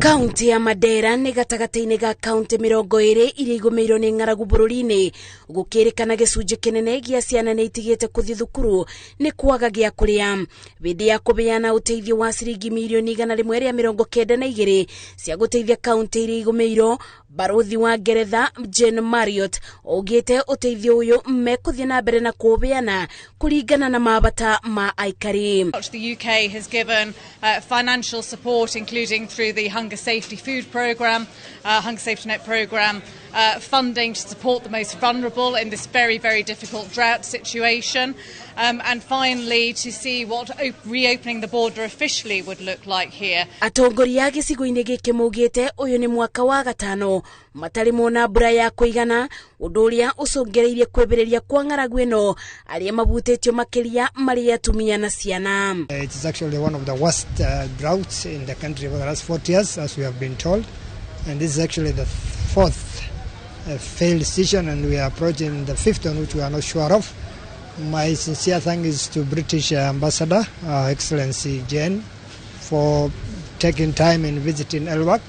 Kaunti ya Mandera nĩ gatagatĩ-inĩ ga kaunti 20 iria igũmĩirwo nĩ ng'aragu bũrũri-inĩ, gũkĩrĩkana gĩcunjĩ kĩnene gĩa ciana nĩ itigĩte kũthiĩ thukuru nĩ kwaga gĩa kũrĩa. Hĩndĩ ya kũbeana ũteithio wa ciringi mirioni 192 cia gũteithia kaunti iria igũmĩirwo, Barũthi wa Ngeretha Jane Marriott augĩte ũteithio ũyũ mekũthiĩ na mbere na kũũbeana kũringana na mabata ma aikari. The UK has given financial support, including through the Hunger Safety Food Programme, Hunger Safety Net Programme, funding to support the most vulnerable in this very, very difficult drought situation, and finally to see what reopening the border officially would look like here. Atongoria a gĩcigo-inĩ gĩkĩ maugĩte ũyũ nĩ mwaka wa gatano matarĩ mona mbura ya kũigana, ũndũ ũrĩa ũcũngĩrĩirie kwĩmbĩrĩria kwa ng'aragu ĩno, arĩa mabutĩtio makĩria marĩ atumia na ciana. It is actually one of the worst droughts in the country for the last 40 years, as we have been told. And this is actually the fourth failed season, and we are approaching the fifth one, which we are not sure of. My sincere thanks is to British Ambassador, Excellency Jane, for taking time in visiting Elwak,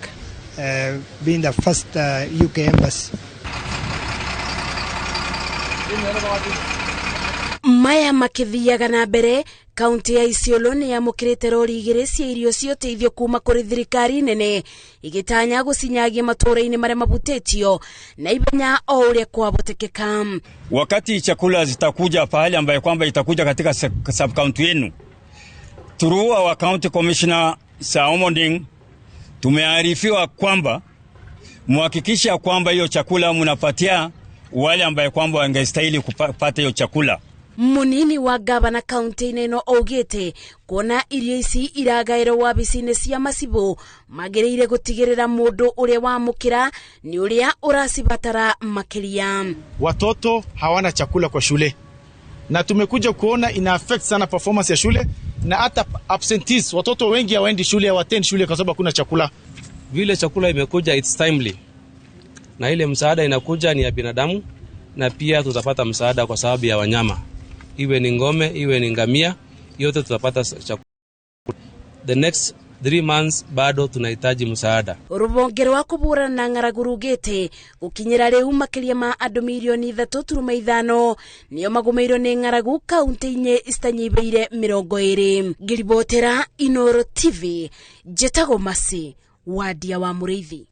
being the first UK embassy. Maya makĩthiaga na mbere, kaunti ya Isiolo nĩ yamũkĩrĩte rori 2 cia irio cia ũteithio kuma kũrĩ thirikari nene, igĩtanya gũcinyagia matũũra-inĩ marĩa mabutĩtio na ihenya o ũrĩa kwabotekeka. Wakati chakula zitakuja pahali ambaye kwamba itakuja katika sub county yenu, through our county commissioner Saomonding, tumearifiwa kwamba muhakikisha kwamba hiyo chakula mnapatia wale ambaye kwamba wangestahili kupata hiyo chakula. Munini wa gavana kaunti-inĩ ĩno augĩte kuona irio ici iragaĩrwo wabici-inĩ cia macibũ magĩrĩire gũtigĩrĩra mũndũ ũrĩa wamũkĩra nĩ ũrĩa ũracibatara makĩria. Watoto hawana chakula kwa shule na tumekuja kuona ina affect sana performance ya shule na hata absentees. Watoto wengi hawaendi shule, hawatendi shule kwa sababu hakuna chakula. Vile chakula imekuja it's timely, na ile msaada inakuja ni ya binadamu, na pia tutapata msaada kwa sababu ya wanyama, iwe ni ng'ombe iwe ni ngamia, yote tutapata chakula. The next 3 months bado tunahitaji msaada. Rũhonge rwa kũhũrana na ng'aragu rugĩte gũkinyĩra rĩu makĩria ma andũ mirioni 3.5 nĩo magũmĩirwo nĩ ng'aragu kaunti-inĩ citanyihĩire 20. Ngĩribotera Inooro TV, njĩtagwo Mercy Wandia wa Mũrĩithi.